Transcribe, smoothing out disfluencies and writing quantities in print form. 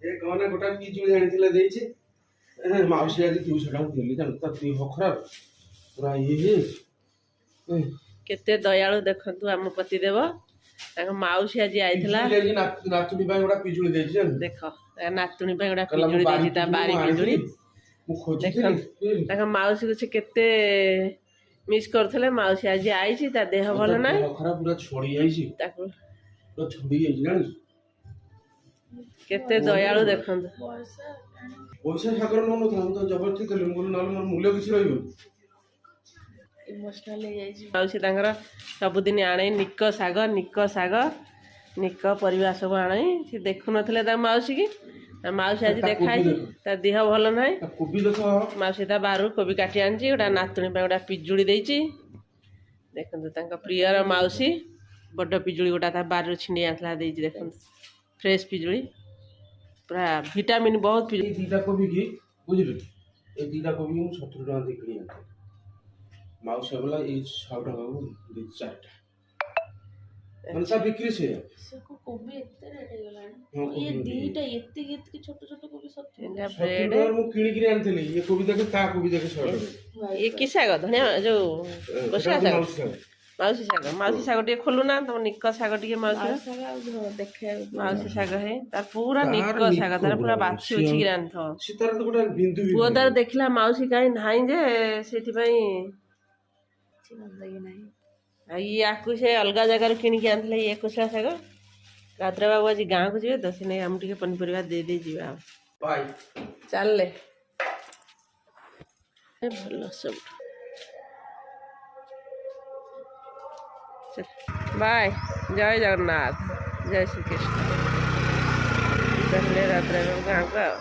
ଏ କହନା, ଗୋଟା ପିଜୁଳି ଆଣିଥିଲା, ଦେଇଛି। ମାଉସୀ ଆଜି 200 ଟଙ୍କା ଦେଲି, ଜାଣିଲୁ, ତା ଦେହ ଖରାପ ପୁରା ଇଏ ହେଇଯାଇଛି। କେତେ ଦୟାଳୁ ଦେଖନ୍ତୁ ଆମ ପତିଦେବ। ତାଙ୍କ ମାଉସୀ ଆଜି ଆଇଥିଲା। ପିଜୁଳି ଦେଇଛି, ନାତୁଣୀ ପାଇଁ ଗୋଟେ ପିଜୁଳି ଦେଇଛି, ଜାଣିଲୁ। ଦେଖ, ତା ନାତୁଣୀ ପାଇଁ ଗୋଟେ କହିଲା, ମୁଁ ପିଜୁଳି ବାରି ଦେଇଛି, ତା ପିଜୁଳି ବାରି ମୁଁ ପିଜୁଳି। ଆଣିଥିଲି, ମୁଁ ଖୋଜିଥିଲି, ଦେଖନ୍ତୁ। ବୁଝିଲୁ? ତାଙ୍କ ମାଉସୀକୁ ସେ କେତେ ମିସ୍ କରୁଥିଲେ। ମାଉସୀ ଆଜି ଆଇଛି, ତା ଦେହ ଭଲ ତା ନାହିଁ। ଦେହ ଖରାପ, ପୁରା ଛଡି ଯାଇଛି। ତାକୁ ପୁରା ଛଡି ଯାଇଛି, ଜାଣିଛୁ। କେତେ ଦୟାଳୁ ଦେଖନ୍ତୁ। ପଇସା ସାଗର ନଉନଥିଲା, ମୁଁ ତ ଜବରଦସ୍ତି କଲି। ମୁଁ କହିଲି, ନହେଲେ ମୋର ମୂଲ୍ୟ କିଛି ରହିବନି। ଇମୋସନାଲ ହେଇଯାଇଛି। ମାଉସୀ ତାଙ୍କର ସବୁଦିନ ଆଣେ ନିକ ଶାଗ, ନିକ ଶାଗ, ନିକ ପରିବା ସବୁ ଆଣେ। ସେ ଦେଖୁନଥିଲେ ତା ମାଉସୀକି। ତା ମାଉସୀ ଆଜି ତା ଦେଖା କୋବି ହେଇଛି। ଦେଖ। ତା ଦେହ ଭଲ ନାହିଁ। ତା କୋବି ଦେଖ। ମାଉସୀ ତା ବାରିରୁ କୋବି କାଟି ଆଣିଛି, ଗୋଟେ ନାତୁଣୀ ପାଇଁ ଗୋଟେ ପିଜୁଳି ଦେଇଛି। ଦେଖନ୍ତୁ, ତାଙ୍କ ପ୍ରିୟର ମାଉସୀ ବଡ଼ ପିଜୁଳି ଗୋଟା ତା ବାରିରୁ ଛିଣ୍ଡେଇ ଆଣିଥିଲା, ଦେଇଛି। ଦେଖନ୍ତୁ, ଫ୍ରେଶ୍ ପିଜୁଳି, ପୁରା ଭିଟାମିନ୍ ବହୁତ ପିଜୁଳି। ଏଇ ଦିଟା କୋବି କି, ବୁଝିଲୁ, ଏଇ ଦିଟା କୋବି ମୁଁ 70 ଟଙ୍କା ଦେଇ କିଣି ଆଣିଥିଲି। ମାଉସୀ ବୋଲା ଏଇ 100 ଟଙ୍କାକୁ ଦେଇଛି ଚାରିଟା, ମାନେ ତା ବିକ୍ରି ସେଇଆ। ସେ କୋବି ଏତେ ରେଟ୍ ହେଇଗଲାଣି? ହଁ, ଇଏ କୋବି ଦିଟା ଏତିକି ଏତିକି ଛୋଟ ଛୋଟ କୋବି 70। ଏଇଟା 70 ବ୍ରେଡ୍। ଟଙ୍କାରେ ମୁଁ କିଣିକିରି ଆଣିଥିଲି। ଇଏ କୋବି ଦେଖେ, ତା କୋବି ଦେଖେ, 100 ଟଙ୍କା। ଇଏ କି ଶାଗ? ଧନିଆ ଯୋଉ କୋଶଳା ସେଟା ଶାଗ। ମାଉସୀ ଶାଗ। ମାଉସୀ ଶାଗ, ମାଉସୀ ଶାଗ ଟିକେ ଖୋଲୁନା ତମ ନିକ ଶାଗ ଟିକେ ମାଉସୀର। ଶାଗ ଆଉ ଦେଖେଇବାକୁ। ମାଉସୀ ଶାଗ ହେ, ତାର ପୁରା ତାର ନିକ ଶାଗ, ତାର ପୁରା ପୁରା ବାଛି ସିଏ ଉଛିକିରି ଆଣିଥିବ। ସେ ତାର ତ ଗୋଟେ ବିନ୍ଦୁ ବି ପୁଅ ତାର ଦେଖିଲା ମାଉସୀ କାହିଁ ନାହିଁ ଯେ, ସେଥିପାଇଁ। କିଛି ଗନ୍ଦଗୀ ନାହିଁ। ଆଉ ଇଏ ଆକୁ ସେ ଅଲଗା ଜାଗାରୁ କିଣିକି ଆଣିଥିଲେ ଇଏ କୋଶଳା ଶାଗ। ରାଦ୍ରା ବାବୁ ଆଜି ଗାଁକୁ ଯିବେ ତ, ସେ ନେଇ ଆମକୁ ଟିକେ ପନିପରିବା ଦେଇ ଦେଇ ଯିବେ ଆଉ। ବାଇ। ଚାଲିଲେ ଏ ଭଲ ସବୁଠୁ। ବାଏ, ଜୟ ଜଗନ୍ନାଥ, ଜୟ ଶ୍ରୀକୃଷ୍ଣ। ଚାଲିଲେ ରାଦ୍ରା ବାବୁ ଗାଁକୁ ଆଉ।